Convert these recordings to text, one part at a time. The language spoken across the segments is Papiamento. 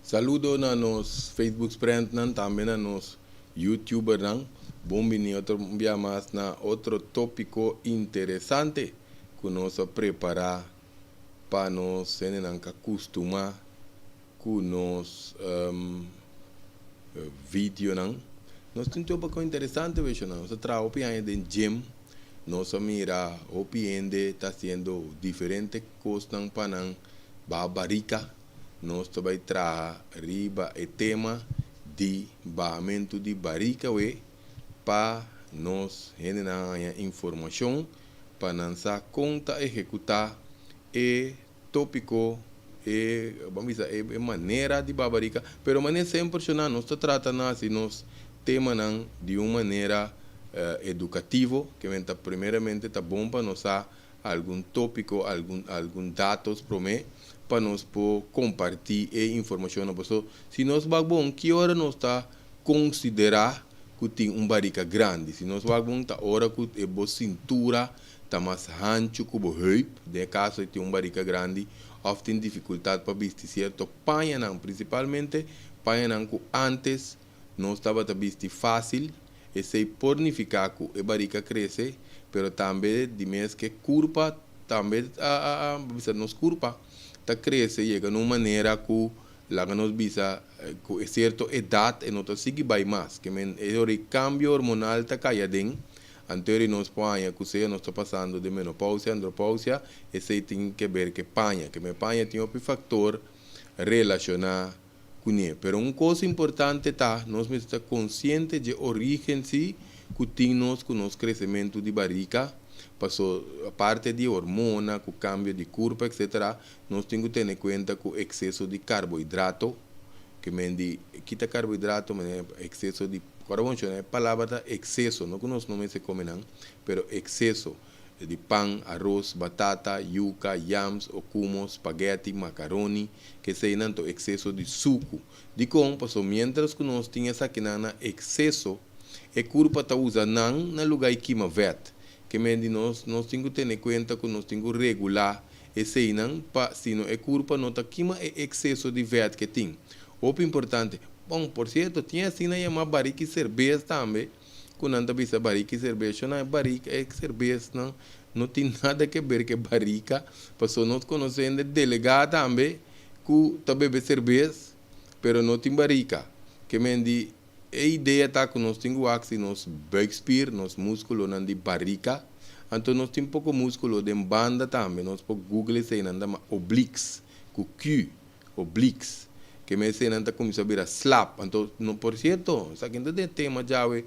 Saludo na nos Facebook friendnan, tambe na nos YouTubernan. Bon bini otro bia mas na otro tópiko interesante ku nos a prepará pa nos hendenan ku a kustumá ku nos videonan. Nos tin tópiko interesante beshonan. Nos a traha hopi aña den gym. Nos a mira hopi hende ta hasiendo diferente kosnan pa nan baha barika. Nos ta bai traha riba e tema di bahamentu di barika we pa nos hendenan haña informashon pa nan sa kon ta ehekutá e tópiko, e, ban bisa, e manera di baha barika. Pero manera semper shona nos ta trata na hasi nos temanan di un manera edukativo, ke men ta primeramente ta bon pa nos sa algun tópiko, algun datos promé pa nos por kompartí e informashonnan. Pasobra si nos wak bon, ki ora nos ta konsiderá ku tin un barika grandi? Si nos wak bon, ta ora ku e bo sintura ta mas hanchu ku bo heup, den e kaso ei tin un barika grandi òf tin difikultat pa bisti sierto pañanan, prinsipalmente pañanan ku ántes nos tabata bisti fásil. Esei por nifiká ku e barika krese, pero tambe di mes ku e kurpa tambe a bisa nos kurpa ta krese yega na un manera ku laga nos bisa ku e sierto edat e no ta sigui bai mas. Ke men e ora e kambio hormonal ta kai aden, anto ora nos por haña ku sea nos ta pasando den menopousia, andropousia, esei tin ke ber ku e paña. Ke men paña tin hopi faktor relashoná kuné. Pero un kos importante ta, nos mester ta konsiente dje orígen sí ku tin nos ku nos kresementu di barika, paso aparte di hormona, ku kambio di kurpa etcetera, nos tin ku tene kuenta ku ekseso di karbohidrato, ke men di kita karbohidrato manera ekseso di, ora bo menshona e palabra ta ekseso, no ku nos no mester kome nan, pero ekseso. Di pan, aros, batata, yuka, yams, okumo, spaghetti, makaroni, keseinan to ekseso di suku. Dikon? Pasobra miéntras ku nos tin esakinan na ekseso, e kurpa ta usa nan na lugá i kima vèt. Ke men di nos, nos tin ku tene kuenta ku nos tin ku regulá eseinan pa sino e kurpa no ta kima e ekseso di vèt ke tin. Hopi importante. Bon, por sierto, tin asina yamá bariki serbes tambe. Ku nan ta bisa barika i serbes. Shona e barika e serbesnan no tin nada ke ber ku e barika, pasobra nos konosé hende delegá tambe ku ta bebe serbes pero no tin barika. Ke men di e idea ta ku nos tin ku wak si nos buikspier, nos muskulonan di barika, anto nos tin poko muskulo den banda tambe, nos por google esei nan ta obliques ku Q. Obliques. Ke mesenan ta kuminsá bira slap. Anto, no, por sierto, esaki no ta den tema djawe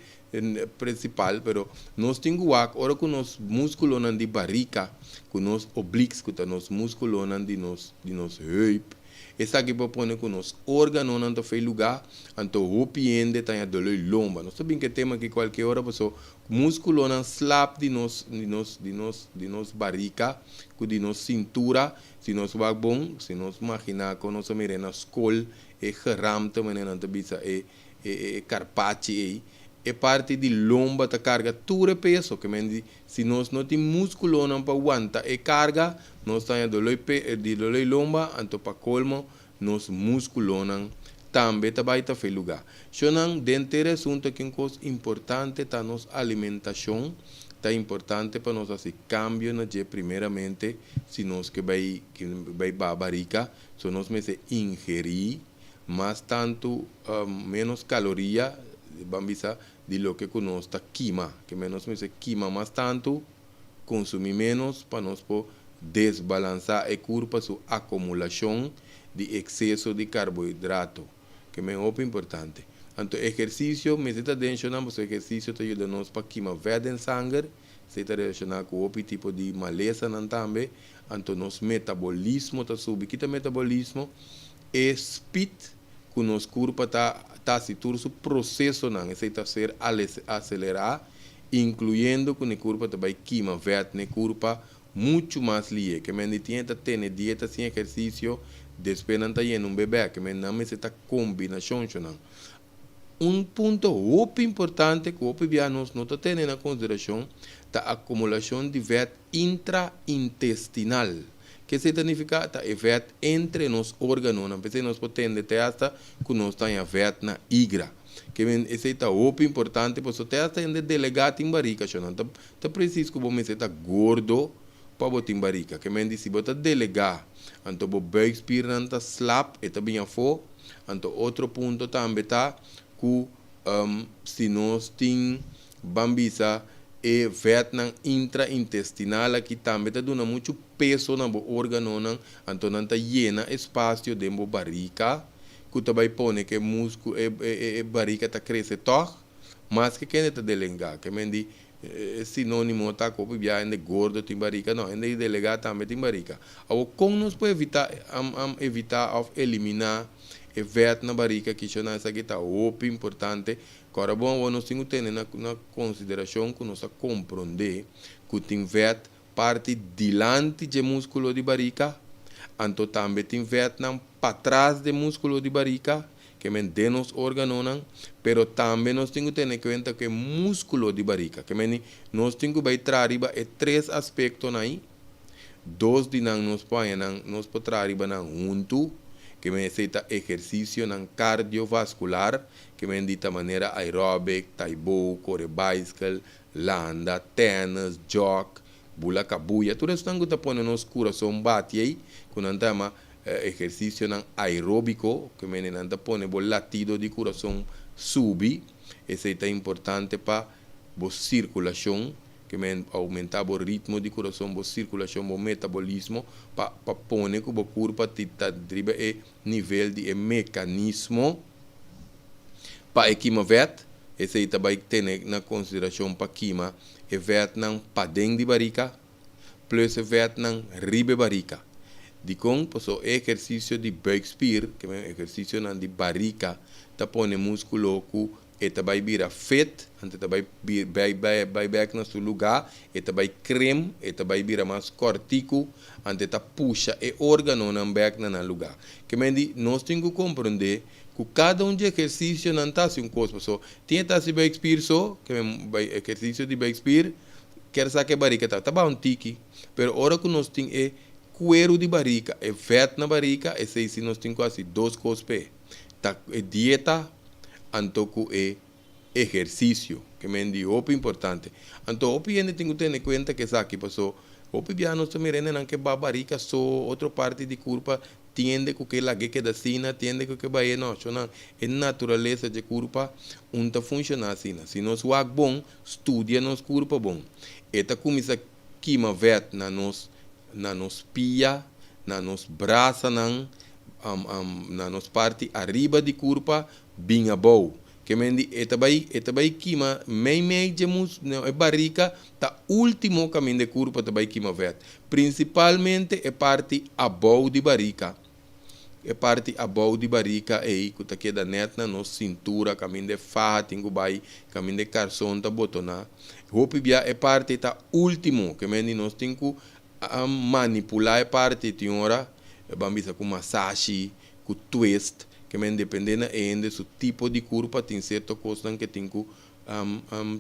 prinsipal, pero nos tin ku wak ora ku nos múskulonan di barika, ku nos obliques, ku ta nos múskulonan di nos, di nos heup, esaki por pone ku nos órganonan ta fei lugá, anto hopi hende ta haña doló i lomba. Nos ta bin ku e tema aki kualke ora, pasobra múskulonan slap di nos, di nos, di nos, di nos barika, ku di nos sintura, Si nos wak bon, si nos maginá kon nos a mir'é na skol, e geramte manera nan ta bisa e e karpachi ei, e parti di lomba ta karga tur e peso. Ke men di si nos no tin múskulonan pa wanta e karga, nos ta haña doló pe di doló di lomba, anto pa kolmo nos múskulonan tambe ta bai ta fe lugá. Shonnan, den ter e asuntu aki un kos importante ta nos alimentashon. Ta importante pa nos hasi kambio na dje primeramente si nos ke bai bai baha barika, so nos mester ingerí mas tantu ménos kaloria, ban bisa, di loke ku nos ta kima. Ke men nos mester kima mas tantu, konsumí ménos pa nos por desbalansá e kurpa su akomulashon di ekseso di karbohidrato. Ke men hopi importante. Anto ehersisio mester ta den shonnan pasobra ehersisio ta yuda nos pa kima vèt den sanger, esei ta relashoná ku hopi tipo di malesanan tambe. Anto nos metabolismo ta subi. Ki ta metabolismo? E spit ku nos kurpa ta ta hasi tur su prosesonan, esei ta ser aselerá, inkluyendo ku ne kurpa ta bai kima vèt ne kurpa muchu mas lié. Ke men di tin e ta tene dieta sin ehersisio, despues nan ta yena un bebè. Ke men nan mester ta kombinashon shonnan. Un punto hopi importante ku hopi bia nos no ta tene na konsiderashon ta akumulashon di vèt intraintestinal. Ke esei ta nifiká? Ta e vèt entre nos órganonan. P'esei nos por tende te asta ku nos ta haña vèt na igra. Ke men esei ta hopi importante pasobra te asta hende delegá tin barika shonnan. Ta ta presis ku bo mester ta gordo pa bo tin barika. Ke men di si bo ta delegá anto bo buikspiernan ta slap e ta bin afó. Anto otro punto tambe ta ku si nos tin ban bisa e vètnan intraintestinal aki tambe ta duna muchu peso na bo órganonan, anto nan ta yena espasio den bo barika ku ta bai pone ku e musku e e barika ta krese tòg, maske kende ta delengá. Ke men di e sinónimo ta ku hopi biaha hende gordo tin barika, no, hende delegá tambe tin barika. Awor kon nos por evitá evitá òf eliminá e vèt na barika kishoná? Esaki ta hopi importante. Kòrda bon awor nos tin ku tene na na konsiderashon ku nos a komprondé ku tin vèt parti dilanti dje múskulo di barika, anto tambe tin vètnan patras di e múskulo di barika, ke men den nos órganonan, pero tambe nos tin ku tene kuenta ku e múskulo di barika, ke men nos tin ku bai traha riba e tres aspektonan ei. Dos di nan nos por haña nan, nos por traha riba nan huntu, ke men esei ta ehersisionan kardiovaskular, ke men di ta manera aerobic, taibo, kore baiskel, landa, tènis, jòg, bula kabuya, tur esnan ku ta pone nos kurason bati ei, ku nan ta yama ehersisionan aeróbiko, ke men nan ta pone bo latido di kurason subi, esei ta importante pa bo sirkulashon, ke men oumentá bo ritmo di kurason, bo sirkulashon, bo metabolismo, pa pa pone ku bo kurpa ti ta riba e nivel di e mekanismo pa e kima vèt, esei ta bai tene na konsiderashon pa kima e vètnan paden di barika plus e vètnan riba e barika. Dikon? Pasobra e ehersisio di buikspier, ke men ehersisionan di barika, ta pone múskulo ku e ta bai bira fit, anto e ta bai bai bai bèk na su lugá, e ta bai krem, e ta bai bira mas kòrtiku, anto e ta pusha e órganonan bèk na nan lugá. Ke men di, nos tin ku komprondé ku kada un di ehersisionan ta hasi un kos, pasobra tin e ta hasi buikspier so, ke men bai ehersisio di buikspier, kier sa ke barika ta, ta baha un tiki, pero ora ku nos tin e kueru di barika, e vèt na barika, esei si nos tin ku hasi dos kos p'e, ta e dieta anto ku e ehersisio, ke men di hopi importante. Anto hopi hende tin ku tene kuenta ku esaki, paso hopi biaha nos ta mira hendenan ke ba barika so, otro parti di kurpa tiende ku ke lag'é keda asina, tiende ku ke bay'é, no, shonnan, e naturalesa dje kurpa un ta funshoná asina. Si nos wak bon, studia nos kurpa bon, e ta kuminsá kima vèt na nos na nos pia, na nos brasanan, na nos parti ariba di kurpa bin abou. Ke men di e ta bai e ta bai kima mei mei dje mus e barika ta ultimo kaminda e kurpa ta bai kima vèt. Prinsipalmente e parti abou di barika. E parti abou di barika ei ku ta keda nèt na nos sintura kaminda e faha tin ku bai, kaminda e karson ta botoná. Hopi bia e parti ta ultimo. Ke men di nos tin ku manipulá e parti tin ora ban bisa ku masashi, ku twist, ke men dependé na e hende su tipo di kurpa tin sierto kosnan ke tin ku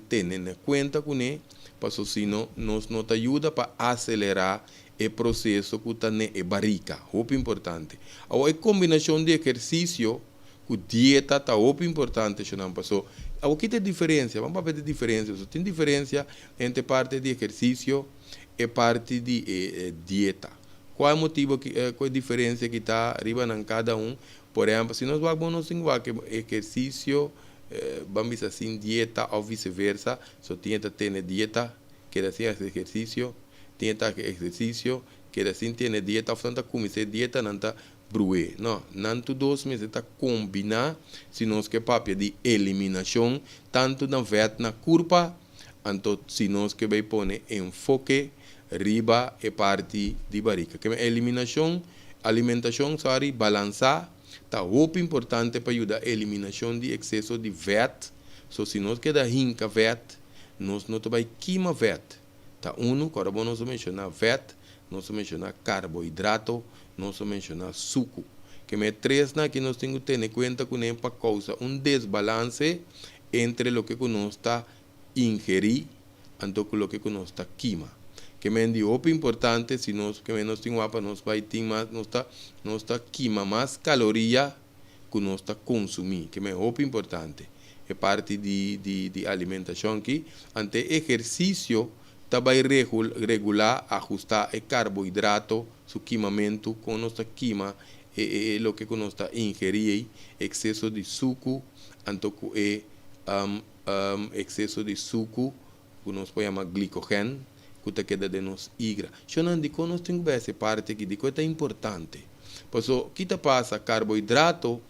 tene na kuenta kuné, paso sino nos no ta yuda pa aselerá e proseso ku ta ne e barika. Hopi importante. Awor e kombinashon di ehersisio ku dieta ta hopi importante shonnan paso awor kita e diferensia? Ban papia di diferensia paso tin diferensia entre parti di ehersisio e parti di e dieta. Kua e motibo ki kua e diferensia ki ta riba nan kada un? Por ehempel, si nos wak bon nos tin wak ehersisio ban bisa sin dieta of viseversa, so tin e ta tene dieta keda sin hasi ehersisio, tin e ta hasi ehersisio keda sin tene dieta of nan ta kuminsá e dieta nan ta bru'é. No, nan tur dos mester ta kombiná si nos ke papia di eliminashon tantu na vèt na kurpa Anto si nos ke bay pone enfoke riba e parti di barika. Ke men eliminashon, alimentashon, sorry, balansá ta hopi importante pa yuda eliminashon di ekseso di vèt. So si nos keda hinka vèt, nos no ta bay kima vèt. Ta unu, kòrda bon nos a menshoná vèt, nos a menshoná karbohidrato, nos a menshoná suku. Ke men e tresnan aki nos tin ku tene kuenta kuné pa kousa un desbalanse entre loke ku nos ta ingerí anto ku loke ku nos ta kima. Ke men di hopi importante si nos ke men nos tin wak pa nos bai tin mas nos ta nos ta kima mas kaloria ku nos ta konsumí. Ke men hopi importante e parti di di di alimentashon aki. Ante ehersisio ta bai regulá, ahustá e karbohidrato su kimamentu, kon nos ta kima e e e loke ku nos ta ingerí ei, ekseso di suku anto ku e ekseso di suku ku nos por yama glikogen ku ta keda den nos igra. Shonnan, dikon nos tin ku bai hasi e parti aki? Dikon e ta importante? Paso, ki ta pasa? Karbohidrato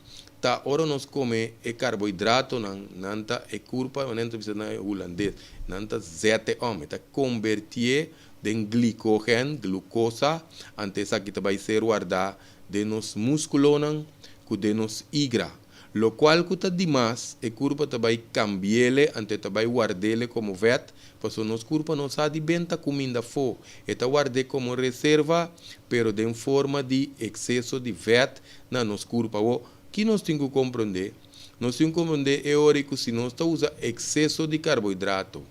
ta ora nos kome e karbohidratonan, nan ta e kurpa, manera nan ta bisa na hulandes, nan ta zet e om, e ta kombertié den glikogen, glukosa, ante esaki ta bai ser wardá den nos múskulonan ku den nos igra. Lokual ku ta dimas, e kurpa ta bai kambi'ele, anto e ta bai ward'ele komo vèt, pasobra nos kurpa no sa di benta kuminda afó. E ta ward'é komo reserva, pero den forma di ekseso di vèt na nos kurpa. Awor, ki nos tin ku komprondé? Nos tin ku komprondé e ora ei ku si nos ta usa ekseso di karbohidrato,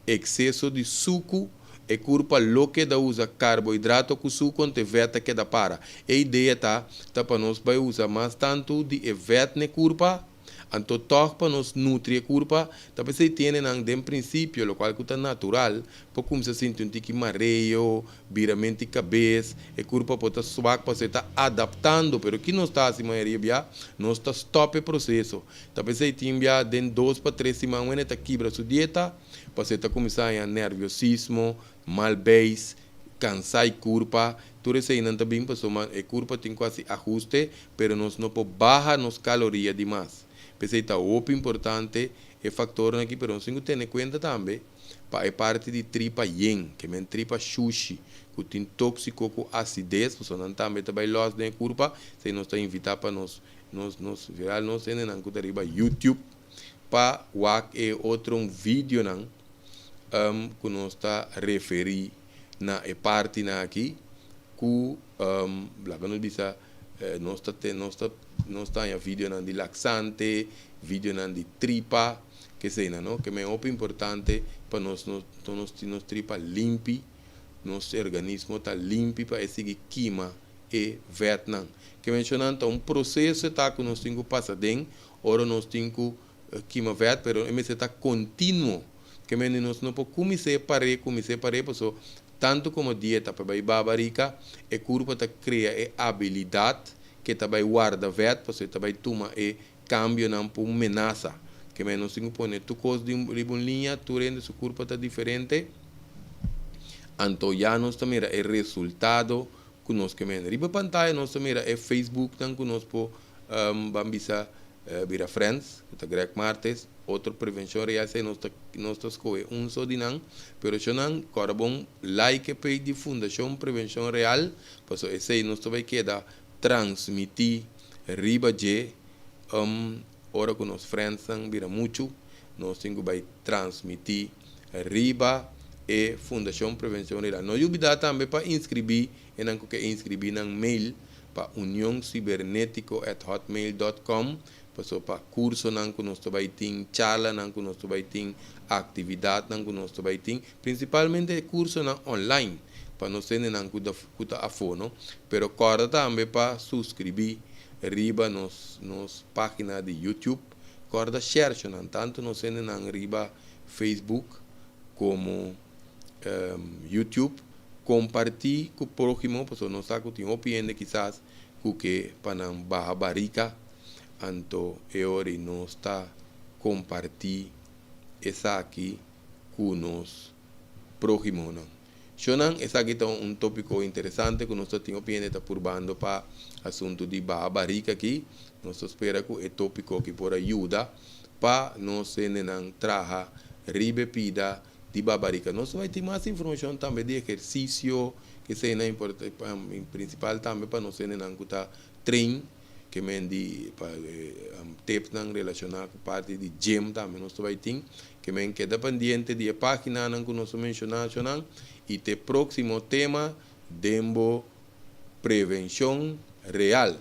Ekseso di suku, E kurpa lo keda usa karbohidrato ku suku anto e vèt ta keda para. E idea ta ta pa nos bai usa mas tantu di e vèt n'e kurpa, anto tòg pa nos nutri e kurpa. Ta p'esei tene nan den prinsipio, lokual ku ta natural, por kumsa sinti un tiki mareo, biramenti kabes, e kurpa por ta swak pasobra e ta adaptando. Pero ki nos ta hasi mayoria bia? Nos ta stòp e proseso. Ta p'esei tin bia den dos pa tres siman wende ta kibra su dieta, pasobra e ta kuminsá haña nerviosismo, mal beis, kansá e kurpa. Tur eseinan ta bin pasobra e kurpa tin ku hasi ahuste, pero nos no por baha nos kaloria di mas. P'esei ta hopi importante e faktornan aki, pero nos tin ku tene kuenta tambe pa e parti di tripa yen, ke men tripa shushi, ku tin tóksiko ku asides, pasobra nan tambe ta bai lòs den e kurpa. Esei nos ta invitá pa nos Nos nos viral nos hendenan ku ta riba YouTube pa wak e otro videonan ku nos ta referí na e partinan aki ku laga nos bisa nos ta nos ta nos ta haña videonan di laksante, videonan di tripa keseinan no ke men hopi importante pa nos nos nos tin nos tripa limpi nos organismo ta limpi pa e sigui kima e vètnan. Ke menshonan ta un proseso e ta ku nos tin ku pasa den ora nos tin ku kima vèt, pero e mester ta kontinuo. Ke mende nos no por kumins'é par'é, kumins'é par'é, paso tantu komo dieta pa bai baba rika, e kurpa ta krea e abilidat ke ta bai warda vèt, paso e ta bai tuma e kambionan pa un menasa. Ke mende nos tin ku pone tur kos di riba un liña, tur hende su kurpa ta diferente, anto ya nos ta mira e resultado ku nos ke mende. Riba pantaya nos ta mira e Facebooknan ku nos por ban bisa bira friends, ku ta Greg Martes, otro Prevenshon Real esei nos ta nos ta skohe un so di nan, pero eshonan kòrda bon like e page di Fundashon Prevenshon Real, pasobra esei nos ta bai keda transmití riba dje ora ku nos friendsnan bira muchu, nos tin ku bai transmití riba e Fundashon Prevenshon Real. No yubidá tambe pa inskribí enan ku ke inskribí nan mail pa unioncibernetico at hotmail dot com paso pa kursonan ku nos ta bai tin, charlanan ku nos ta bai tin, aktividatnan ku nos ta bai tin, prinsipalmente e kursonan online pa nos hendenan ku ta ku ta afó no. Pero kòrda tambe pa suskribí riba nos nos página di YouTube, kòrda share nan tantu nos hendenan riba Facebook komo YouTube, kompartí ku próhimo pasobra nos sa ku tin hopi hende kisas ku ke pa nan baha barika, anto e ora ei nos ta kompartí esaki ku nos próhimonan. Shonnan, esaki ta un tópiko interesante ku nos ta tin hopi hende ta purbando pa asuntu di baha barika aki. Nos ta spera ku e tópiko aki por a yuda pa nos hendenan traha riba e pida di baha barika. Nos ta bai tin mas informashon tambe di ehersisio, eseinan prinsipal tambe pa nos hendenan ku ta train. Ke men di pa tipnan relashoná ku parti di gym tambe nos ta bai tin. Ke men keda pendiente di e paginanan ku nos a menshoná ashonan i te próksimo tema den bo Prevenshon Real.